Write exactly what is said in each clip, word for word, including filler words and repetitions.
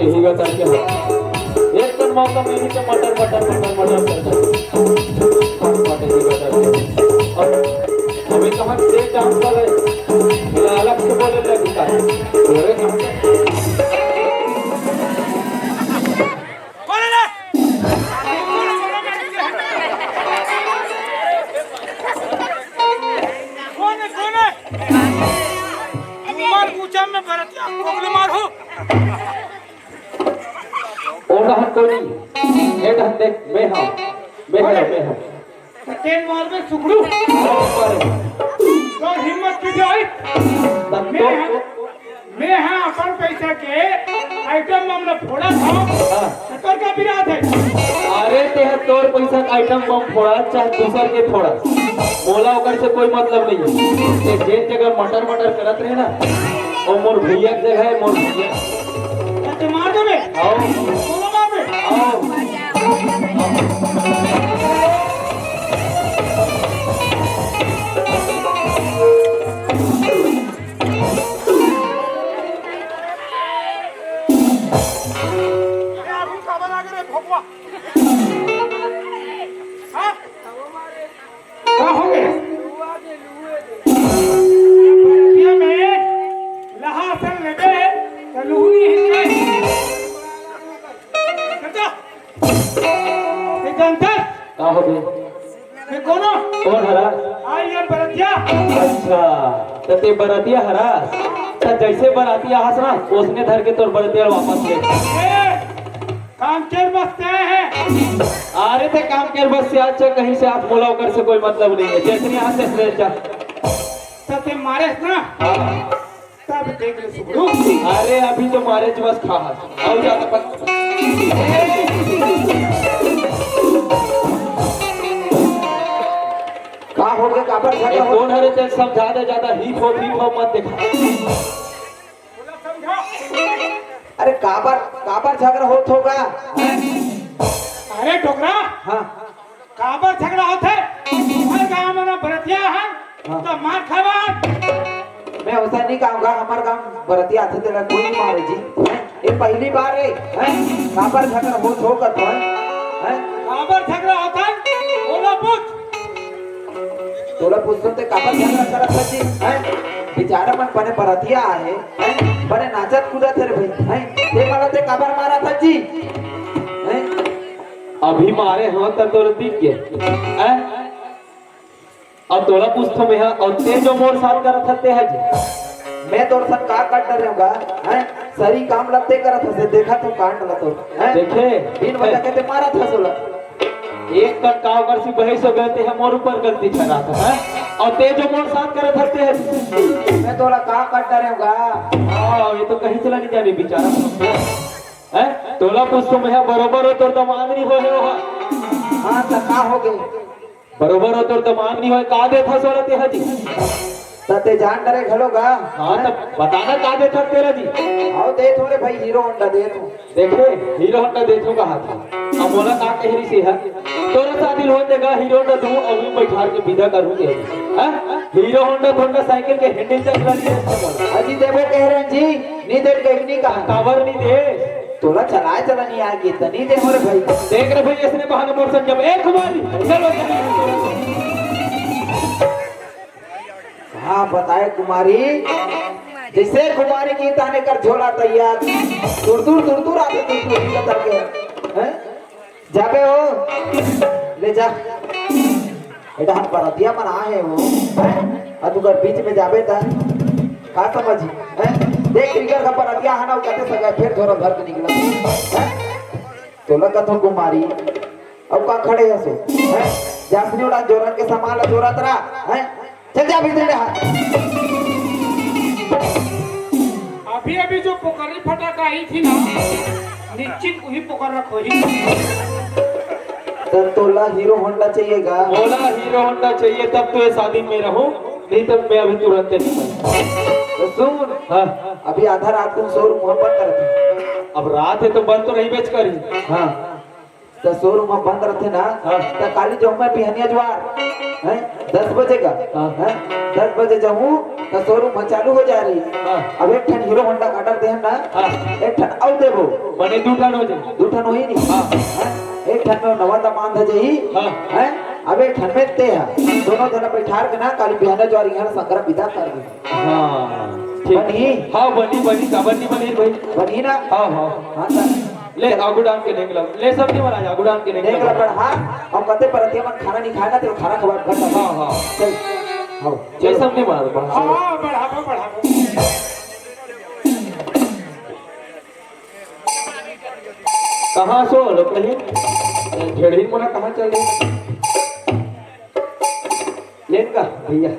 हीगा करके हो। एक कन मौका मिली तो मटर, मटर, मटर, मटर करके। मटर हीगा करके। अब अभी कहाँ से काम कर रहे? मेरा अलग से बोले लगी का। बोले कहाँ से? कौन है, कौन है? मार ऊंचा में बरतिया, कोगले मार हो। ओ डहन कोई नहीं। ए डहन देख, मैं हाँ। मैं हाँ, मैं हाँ। तेन मार में सुगड़ू। और हिम्मत की जाए। तब मैं तो हाँ। मैं ह अपन पइसा के आइटम बम ल फोड़त हंव, हाँ। त तोर का बिरात हे? अरे, ते ह तोर पइसा के आइटम बम फोड़स, चाहे दूसर के फोड़स, मोला ओकर से कोई मतलब नइ हे। ते जेन जगह मटर मटर करत रहे ना, वो मोर भइया के जगह हे, मोर भइया। त ते मार देबे? आओ। बोलो मार दे। आओ। हाँ? का हो गे? ये में लहासन लेबे, त लुहनी हिंदे। समझा? ये जानथस? का हो गे? मैं कोन हंव? कोन हरस? I am बरतिया। अच्छा, त ते बरतिया हरस? त जइसे बरतिया हस ना, ओसने धर के तोर बरतिया वापस ले। ए, कामचोर बस से आए हंव। अरे, ते कामचोर बस से आए हस, कहीं से आए हस, मोला ओकर से कोई मतलब नइ हे। जइसने आए हस, तइसने जा। त ते मारेस ना? हाँ। तब देख ले सुगड़ू। अरे, अभी तो मारे च बस खा हस। अउ जादा पत-, का हो गे, काबर ए, झगड़ा हो? कोन हरे तेन समझा दे, जादा हिप होप, हिप होप मत देखा। अरे, काबर, काबर झगड़ा होत होगा? अरे, डोकरा। हाँ। काबर झगड़ा होथे? हर गांव में ना बरतिया हे, हाँ। त मार खावा। मैं ओइसा नइ कहूंगा, हमर गांव बरतिया आथे तेला कोई नइ मारे जी। ये पहली बार हे, हैं? काबर झगड़ा होत होगा तो, हैं? काबर झगड़ा होथे? बोलो पूछ। तोला पूछथंव ते काबर झगड़ा करत हस जी, हैं? बिचारा मन बने बरतिया हे, हैं? बने नाचत कूदत हे रे भई, हैं? ते मोला ते काबर मारत हस जी, हैं? अभी मारे हंव त तोर दिख गे। हैं? अउ तोला पूछथंव मैं हा, अउ ते जो मोर साथ करत हस ते हा जी। मैं तोर साथ का कर डरेंव गा? हैं? सरी काम ल ते करत हस, देखत हंव कांड ल तोर। हैं? देखे? बिन वजह के ते मारत हस ओला। एक कन काव करसी बहिस हो गे, ते हा मोर ऊपर गलती ठहरात हस, हैं? अउ ते जो मोर साथ करत हस ते हा जी। मैं तोला का कर डरेंव गा? हाँ, ये तो कहीं चला नइ जाबे बिचारा। हैं? तोला पूछथंव मैं हा, बरोबर हो तोर दमांद नइ होय हे ओहा। हाँ, त का हो गे? बरोबर हो तोर दमांद नइ होय, का देथस ओला ते हा जी? त ते जान डरे घलो गा। हाँ, त बता ना का देथस तेला जी? अउ देथंव रे भई, हीरो होंडा देथंव। देखे, हीरो होंडा देथंव कहाथे। अब मोला का कहे रिहिसे हा? तोर शादी ल होन दे गा, हीरो होंडा दूहूं, अउ बइठार के बिदा करहूं ते हा जी। हैं? हीरो होंडा, होंडा साइकिल के हैंडल चला नइ देस मोला। अजी देबो कहे रहेंव जी, नइ दे कहीं नइ कहा। काबर नइ देस? तोला चलाय चला नइ आय गे त नइ देहूं रे भई। देख रे भई, अइसने बहाना मोर संग जब एक बारी, चलो, चलो। हाँ, बताए कुमारी, जइसे कुमारी के तहने कर झोला तैयार, तुरतुर, तुरतुर आथे, तुरतुर, तुरतुर करके, हैं? जाबे हो, ले जा। ए डहन बरतिया मन आहे हो, हैं? अउ तुंहर बीच में जाबे त का समझही, हैं? देख, क्रिकेट का बरतिया हे ना, वो कहते सगा, फेर थोड़ा भर के निकला, हैं? तोला कथंव कुमारी, अउ का खड़े हस ओ, हैं? जइसने ओला जोरन के सामान ला जोरत रहा, हैं? चल जा भीतर ले, हाँ। अभी अभी जो पोकरी फटाका आई थी ना, निश्चित वही पोकर रखो ही। त तोला हीरो होंडा चाहिए गा? मोला हीरो होंडा चाहिए, तब तो ये शादी में रहूं, नहीं तो मैं अभी तुरंत निकल। त सुन, हाँ। अभी आधा रात को शोरूम बंद कर दे। अब रात हे त बंद तो नइ बेच करी। हाँ। त showroom ह बंद रथे ना, हाँ। त काली जाहूं मैं बिहनिया जुवार, हैं, दस बजे का, हाँ। हैं, दस बजे जाहूं, त showroom ह चालू हो जा रही। हाँ। अब एक ठन Hero Honda का order देहन ना, हाँ। एक ठन अउ देबो। बने दू ठन हो जाए। दू ठन होही नहीं। हाँ। हैं, एक ठन में नवा दामाद ह जाही, हाँ। हैं, अब एक ठन में ते ह। दोनों जना बैठार के ना काली बिहनिया जुवार इहां संकरा बिदा कर दे। हाँ, ठीक। बनही? हाँ, बनही, बनही, काबर नहीं बनही भाई? बनही ना? हाँ, हाँ। हाँ, त ले, आगू डाल के नेंग ला। ले, सब नहीं बना, आगू डाल के नेंग नेंग ला। ला बढ़ा, अउ कते परतिया मन खाना नहीं खाए ना, तेरे खाना खवा, खवा। हाँ, हाँ। चल, हाँ, ये चलो। सब नहीं बना, बना। हाँ, बढ़ाबो, बढ़ाबो। कहाँ सो लोग कहीं? ए, झेड़ही मोला कहाँ चल रही? लेन का भैया?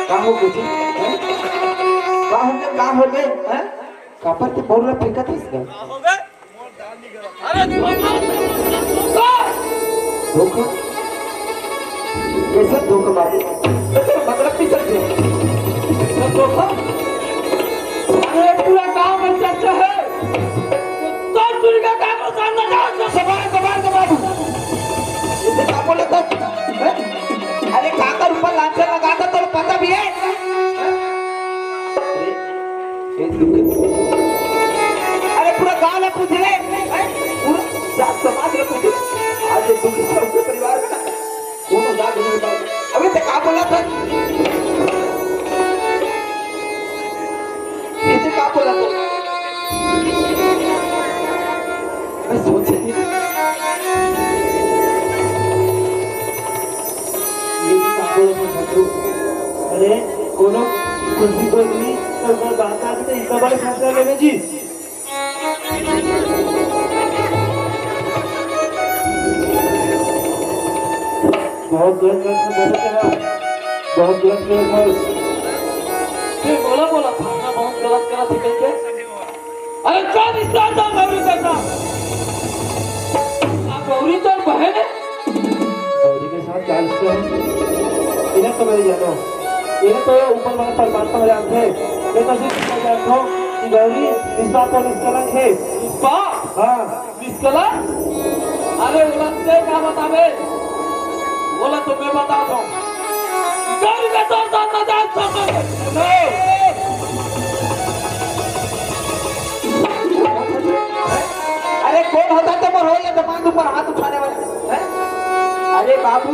का हो गे जी? हैं? का हो गे? का हो गे? हैं? काबर ते मोर ला फेंकत हस गा? धोखा? कैसे धोखा बाबू? कैसे मतलब नहीं समझे? कैसे धोखा? अरे पूरा गांव में चर्चा है। तो दुर्गा का को सामने जाओ, सब जबान, जबान, जबान। इसे का बोले तो? हैं? अरे काकर ऊपर लांछन लगाता तो पता भी है? अरे, अरे पूरा गांव ला पूछ ले, हैं? पूरा जात समाज ला पूछ ले। आज ये दुख इस परिवार में ना, कोनो जात नहीं बताओ। अबे ते का बोला था? ये ते का बोला था? मैं सोचे नहीं। ये तो का बोला था भद्रू? अरे, कोनो खुशी बोल नहीं, तो मैं बात आती तो इतना बड़ा फैसला लेने जी। बहुत गलत गलत में बोलत है, बहुत गलत गलत में। फिर बोला, बोला, भाषा बहुत गलत गलत है कह के। अरे चल, इस तरह तो गौरी के साथ। आप गौरी तो बहन है। गौरी के साथ क्या रिश्ता है? इन्हें तो मैं जानो, इन्हें तो ऊपर वाला परमात्मा जानते हैं। मैं तो सिर्फ इतना जानता हूँ कि गौरी इस बात पर निष्कलंक है। इस बात? हाँ। निष्कलंक? अरे, ओला ते का बताबे? ओला तो मैं बता दूं। गौरी के तोर साथ ना जाए, सब लोग। अरे, कौन होता तो मोर होइया दामाद ऊपर हाथ उठाने वाला? हैं? अरे बाबू,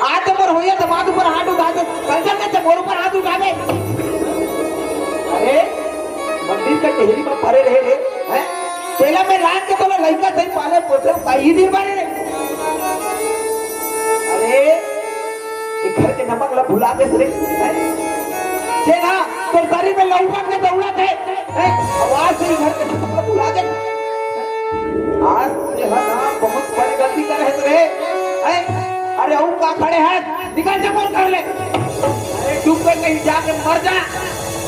आज तो मोर होइया दामाद ऊपर हाथ उठा दे, कल चल के तो मोर ऊपर हाथ उठावे। अरे, मंदिर के टेहरी में परे रहे रे, हैं? तेला में रात के तोला लइका सही पाले पोसे, सही दिन बारे रे। अरे, ये घर के नमक ला भुला दे रे, हैं? जे ना, तोर शरीर में लौका के दौड़त हे। ए, आवाज से ही घर के सब लोग बुला दे। आज ये है ना, बहुत बड़ी गलती करे हे रे। ए, अरे, अऊ का खड़े हे? निकल जा, मोर घर ले। अरे, डूब के कहीं जाके मर जा।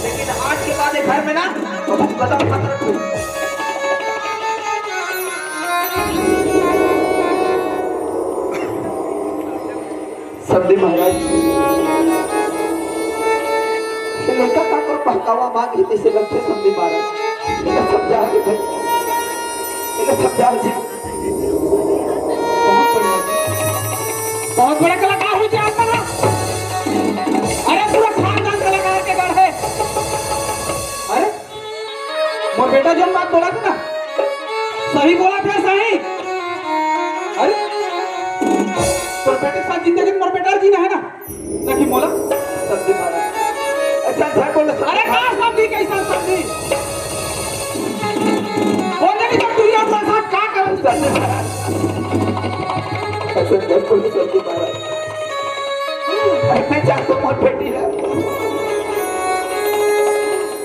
लेकिन आज के बाद ये घर में ना, तो बदल मत रखो। समधी महाराज, ये लइका काकर बहकावा मांगे तइसे लगथे समधी महाराज। एला समझा दे भाई, एला समझा दे। बहुत बढ़िया, बहुत बड़े कलाकार हो जाए आप ना। अरे पूरा खानदान कलाकार के गढ़ हे। अरे मोर बेटा जोन बात बोलथे ना, सही बोलथे, सही। अरे, तोर बेटे के साथ जिंदगी में मोर बेटा जीना हे ना, ना कि मोला? समधी महाराज। अच्छा, झट बोल। अरे, का समधी, कइसन समधी? बोल दे कि जब तू ये अपने साथ का करत हे? समधी महाराज। अच्छा, झट बोल, समधी महाराज। अरे, मैं जानथों मोर बेटी ला।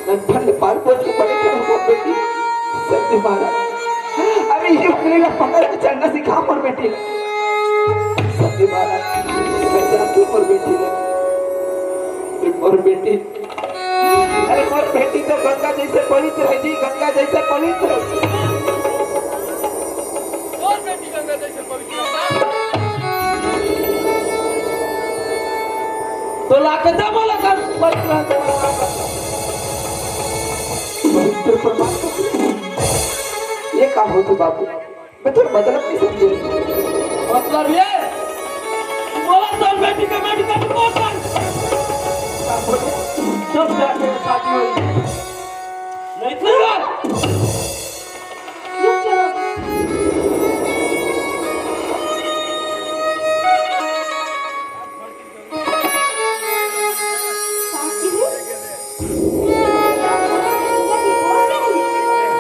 नंदन ले पाल पोस के बड़े करे मोर बेटी। समधी महाराज। अरे, ये उंगली ला पकड़ के चलना सिखा मोर बेटी ला। समधी महाराज। मैं जानथों मोर बेटी ला। ये मोर बेटी। अरे, मोर बेटी तो गंगा जइसे पवित्र हे जी, गंगा जइसे पवित्र। मोर बेटी गंगा जइसे तो लाके दे बोला कर, पवित्र प्रमाण। ये का होत हे बाबू? मैं तो मतलब नहीं समझे। मतलब ये, बोला तो बेटी का मेडिकल रिपोर्ट कर। सब जाके शादी होई। नहीं तो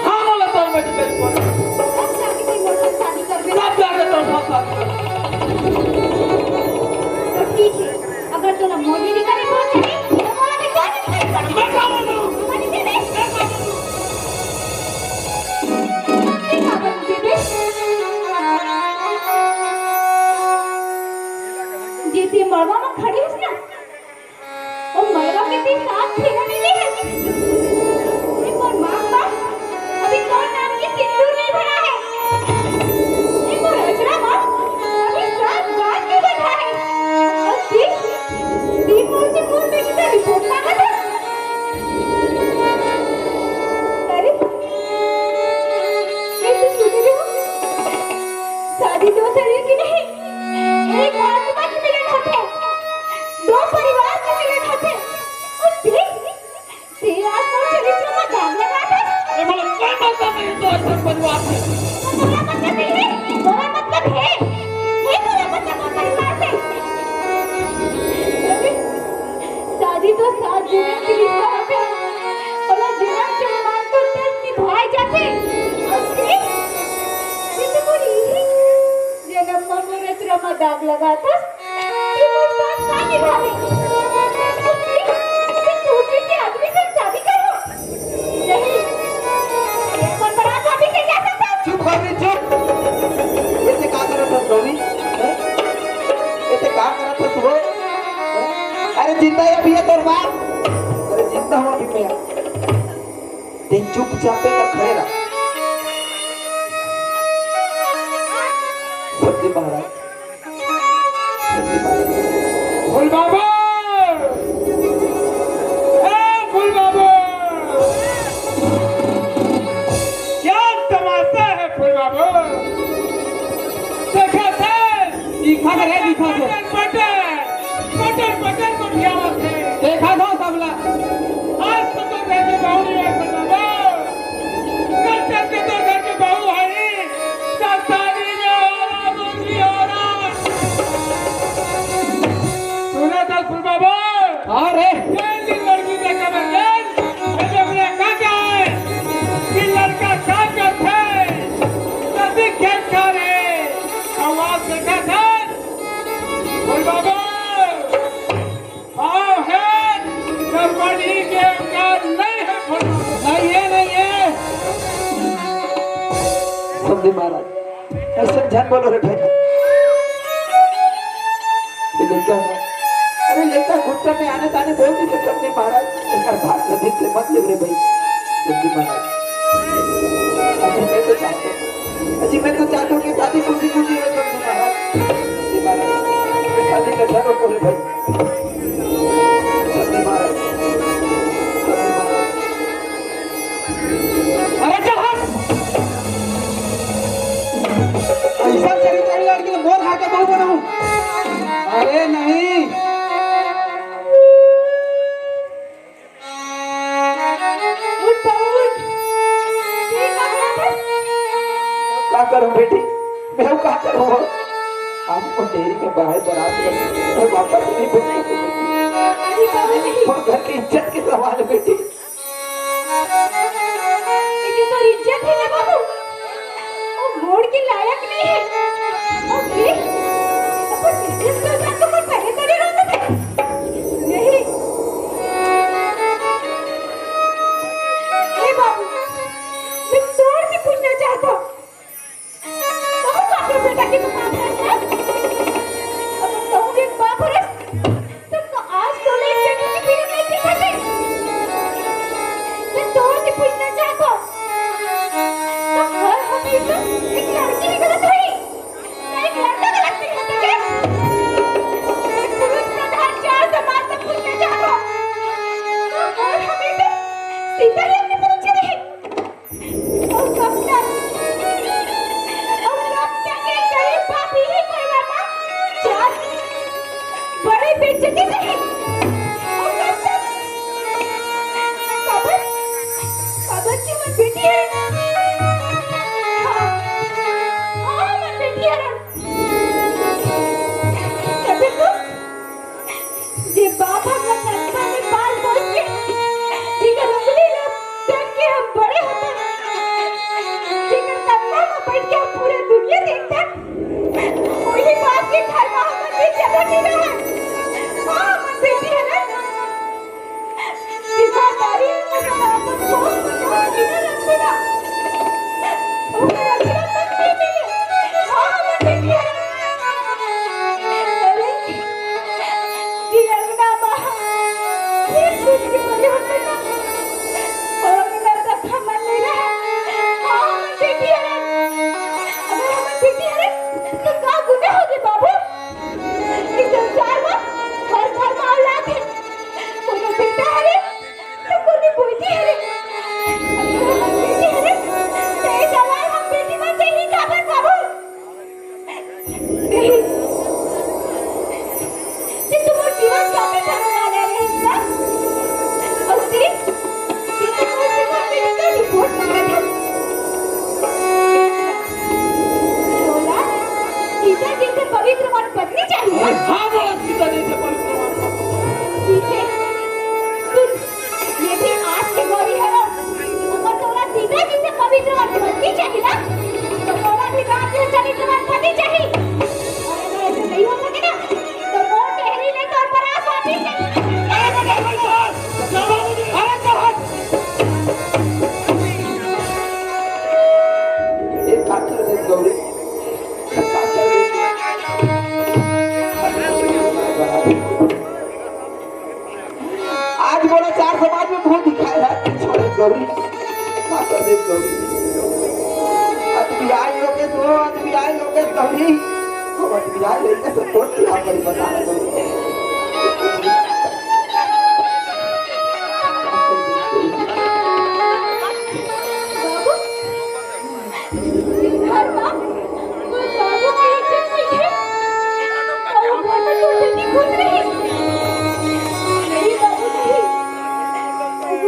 हाँ, बोला तो मैं भी तेरी बात। तब जाके तो हम साथ साथ तो ठीक है, अगर तोला मोर दीदी का रिपोर्ट चाहिए, तो बोला मैं क्या नहीं कर सकती। मैं क्या बोलूँ? मैं नहीं दे दे। मैं क्या बोलूँ? जेती मड़वा में खड़ी हस ना, वो मड़वा के तीन सात फेरा नहीं है। एक और माँ बाप, अभी कौन नाम के सिंदूर नहीं भरा है। एक और अजरा बाप, अभी सात बार नहीं बैठा है। और तीन, तीन बार से कौन बेटी का रिपोर्ट मांगा था? अरे, ये तो सुन रहे हो? शादी दो शरीर की नहीं, एक आत्मा की मिलन होथे, दो परिवार की मिलन होथे। और तें, तें आज मोर चरित्र में दाग लगा दे। ए, मोला कोई मतलब नहीं तो ऐसा परिवार से। तो तोला मतलब नहीं है, तोला मतलब है। ये तोला मतलब मोर परिवार से। शादी तो सात जनम के रिश्ता होथे। अउ जनम जनमांतर तक निभाए जाथे। अउ तें, तें तो मोर इही जनम म मोर अचरा म दाग लगाथस। तें मोर साथ का निभावे? तें सोचे के आदमी से शादी करहूं? नहीं, ये परंपरा शादी के क्या करता? चुप कर रे, चुप। ये तें का करत हस, गौरी? हैं? ये तें का करत हस वो? हैं? अरे जिंदा हे भैया तोर बाप। अरे जिंदा हूं अभी मैं। तें चुपचाप एकर खड़े रह। समधी महाराज। फूल बाबू! ए फूल बाबू! क्या तमाशा है फूल बाबू? देखा थे? दिखा दे रे, दिखा दे। पटर, पटर, पटर, पटर गोठियावत हे। देखा दो सबला। आज तो तोर घर के बहू नहीं है फूल बाबू। कल चल के तोर घर के बहू है। संसारी में हो रहा, दुखी हो रहा। सुना था फूल बाबू? हाँ रे। पहली लड़की देखा मैं, ये अपने का क्या है? कि लड़का का करथे? कभी खेत खा रहे। आवाज देखा था? फूल बाबू। जी महाराज, अइसन झन बोलो रे भाई। ये लइका हे। अरे लइका गुस्सा में आने ताने बोल नहीं सकत नहीं महाराज। एकर बात कभी से मत ले रे भाई। जी महाराज। अजी मैं तो चाहता हूँ, अजी मैं तो चाहता हूँ कि शादी खुशी खुशी हो जाए महाराज। जी महाराज, शादी का ध्यान रखो रे भाई। जी महाराज। अरे चल हट। अइसन चरित्र वाली लड़की ल मोर घर के बहू बनाहूं। अरे नहीं। उठ बहू, उठ। ये का करत हस? का करूं बेटी, मैं का करूं? आज तो डेरी में बाहर बरात में, मैं वापस नहीं पहुंच सकूं। अरे बहू, नहीं। मोर घर की इज्जत के सवाल बेटी। ये तो इज्जत है ना बाबू, वो मोड़ के लायक नहीं है। और फिर अपन इज्जत करना तो कोई पहले तो नहीं रहता था। नहीं। हे बाबू, मैं तोर से पूछना चाहता हूँ, कहूँ का अपने बेटा की दुकान पर है? अगर कहूँ एक बाप हरस, तो, तो आज तो ले बेटा की पीड़ा नहीं दिखाते। मैं तोर से पूछना चाहता हूँ, तो हर हमेशा एक लड़की ही गलत हुई, एक लड़का गलत नहीं होता क्या? मैं पुरुष प्रधान चार समाज से पूछना चाहता हूँ, तो हर हमेशा सीता ही अपने पुरुष से नहीं। और कब तक, और कब तक ये गरीब पापी ही कोई बाबा जात बड़े बेइज्जती से ही? और कब तक? कबर, कबर की मत बेटी है। हाँ, हाँ, मत बेटी है। कबर तो ये बाबा का कत्था में पाल पोस के, जेकर उंगली ला देख के हम बड़े होथन, जेकर कत्था में बैठ के हम पूरा दुनिया देखथन, वही बाप के घर में हमर भी जगह नहीं रहे। हाँ, हमर बेटी है ना, ईमानदारी अगर आपन को बिना रखबे ना, ओकर रक्षा तक नहीं मिले। हाँ, हमर बेटी है। अरे, ये अंगना बा, ये कुछ भी बड़े होते ना, और अंगना तक हमर नहीं रहे। हाँ, हमर बेटी है। अगर हमर बेटी है, तो का गुनाह होगे बाबू? इस संसार में हर घर में औलाद है। कोनो बेटा हरे, तो कोनो बेटी हरे। अगर हम बेटी हरे, तो एक औलाद हम बेटी बन जाही काबर बाबू? नहीं। ये तुम्हारा जीवन काफी करने वाला है इसका। और सिर्फ, ये तो मुझसे मेडिकल रिपोर्ट मांगा था। बोला, सीता जैसे पवित्र और पत्नी चाहिए। अरे हाँ, बोला सीता जैसे पवित्र और पत्नी। ठीक है, सुन, ये भी आज के गौरी है ना, अगर तोरा सीता जैसे पवित्र और पत्नी चाहिए ना, तो तोरा भी राम जैसे चरित्र और पत्नी चाहिए। और अगर ऐसे नहीं हो सके ना, तो वो मेहरी ने तौर पर आस वापस से। अरे चल हट। ये का कर दे गौरी? आज मोला चार समाज में मुंह दिखाए है, छोड़े गौरी, माता दे गौरी। अतबियाई लोग के दो, अतबियाई लोग के गौरी, हम अतबियाई लोग के सपोर्ट किया करी बता रहे गौरी। घर मा कोई बाबू के इज्जत नइ हे। अउ घर मा तोर बेटी खुश रही। नहीं बाबू, नहीं।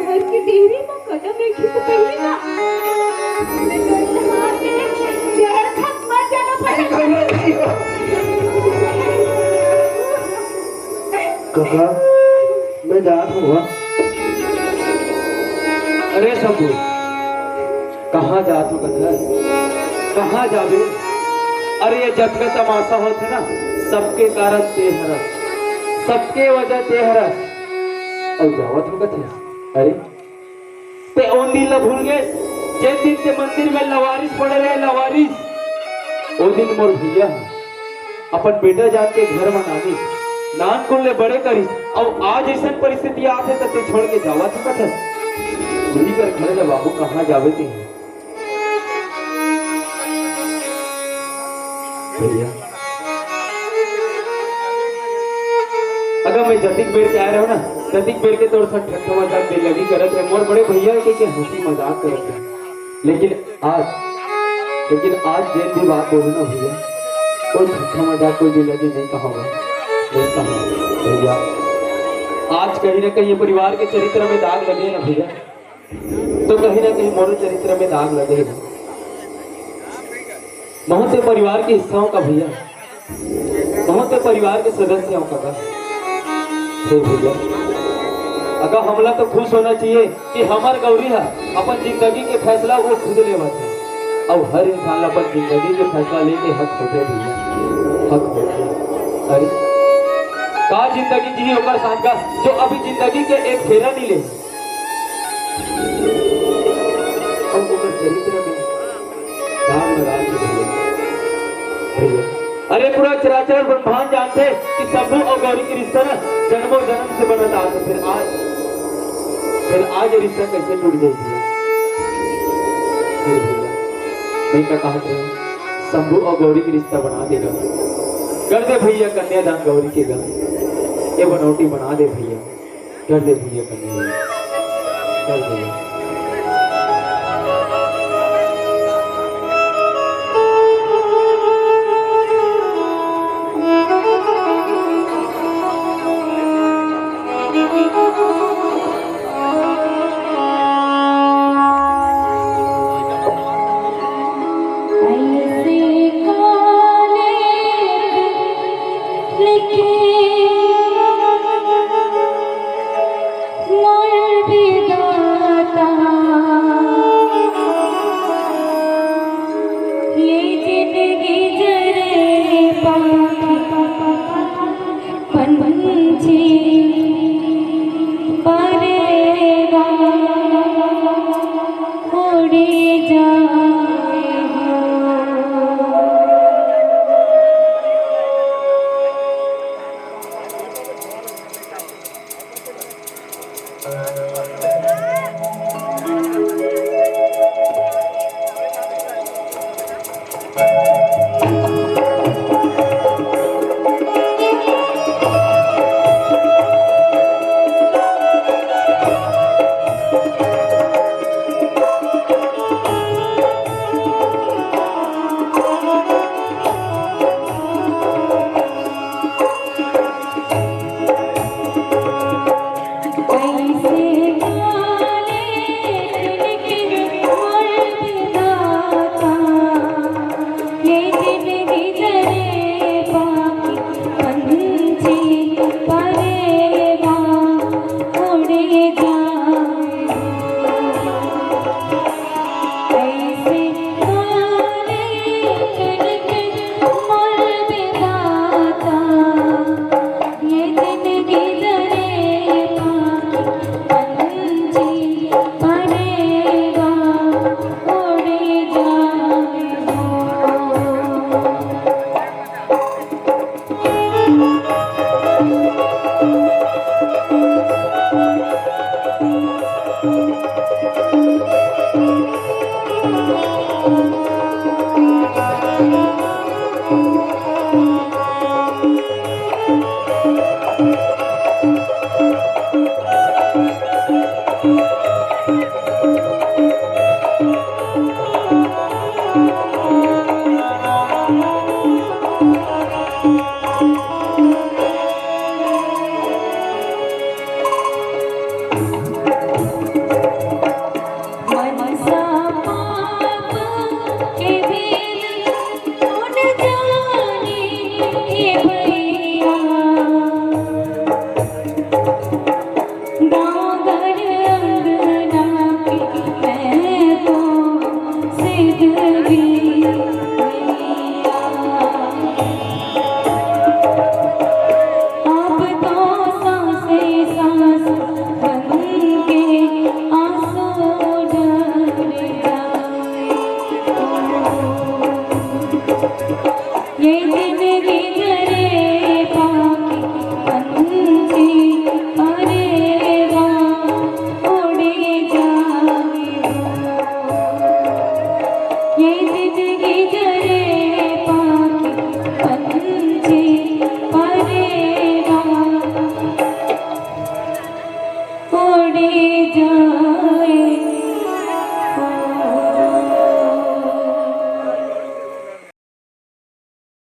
घर के डेहरी मा कदम रखे से पहले ना, मैं तोर हाथ में जहर खा के मर जाना पड़ा। कका, मैं जात हूँ। अरे शंभू, कहाँ जात हो कका? कहाँ जाबे? अरे ये जतका तमाशा होत हे ना, सबके कारण ते हरस, सबके वजह ते हरस। अउ जावत हो कथे, अरे ते ओन दिन ला भूल गे? जेन दिन के मंदिर में लवारिस पड़े रहे, लवारिस, ओ दिन मोर भैया ह अपन बेटा जान के घर म नानिस, नानकुन ले बड़े करिस, अउ आज अइसन परिस्थिति आथे त ते छोड़ के जावत हस। उही कर घर ले बाबू कहाँ जावे ते? भैया, अगर मैं जतिक बेर के आए रहूं ना, ततिक बेर के तोर संग ठट्ठा मजाक बेलगी करत रहे, मोर बड़े भैया के, के हंसी मजाक करत रहे। लेकिन आज, लेकिन आज जेन भी बात बोलूं ना भैया, कोई ठट्ठा मजाक, कोई बेलगी नहीं कहूंगा, नहीं कहूंगा भैया। आज कहीं ना कहीं ये परिवार के चरित्र में दाग लगे ना भैया, तो कहीं ना कहीं मोरो चरित्र में दाग लगे हे। महूं ते परिवार के हिस्सा हों का भैया, महूं ते परिवार के सदस्य हों का। हे भैया, अगर हमला तो खुश होना चाहिए कि हमर गौरी ह अपन जिंदगी के फैसला वो खुद लेवत हे, अउ हर इंसान ला अपन जिंदगी के फैसला लेके हक होथे भैया, हक होथे। अरे, का जिंदगी जी ओकर साथ का, जो अभी जिंदगी के एक फेरा नहीं ले? अउ ओकर चरित्र में दाग लगा के भैया, भैया। अरे, पूरा चराचर ब्रह्मांड जानथे कि शंभू अउ गौरी के रिश्ता ना जन्मों जन्म से बनत आत हे। फिर आज, फिर आज ये रिश्ता कैसे टूट गई भैया? फिर भैया, मैं का कहत रहे, शंभू अउ गौरी के रिश्ता बना देगा, कर दे भैया कन्यादान गौरी के गा, ये बनौटी बना दे भैया। कर दे भैया, कर दे भैया, कर दे भैया। ऐसे काले लेके मोर विधाता, ये जिंदगी जरे पाखी पंछी परेगा, उड़ी जाए हो।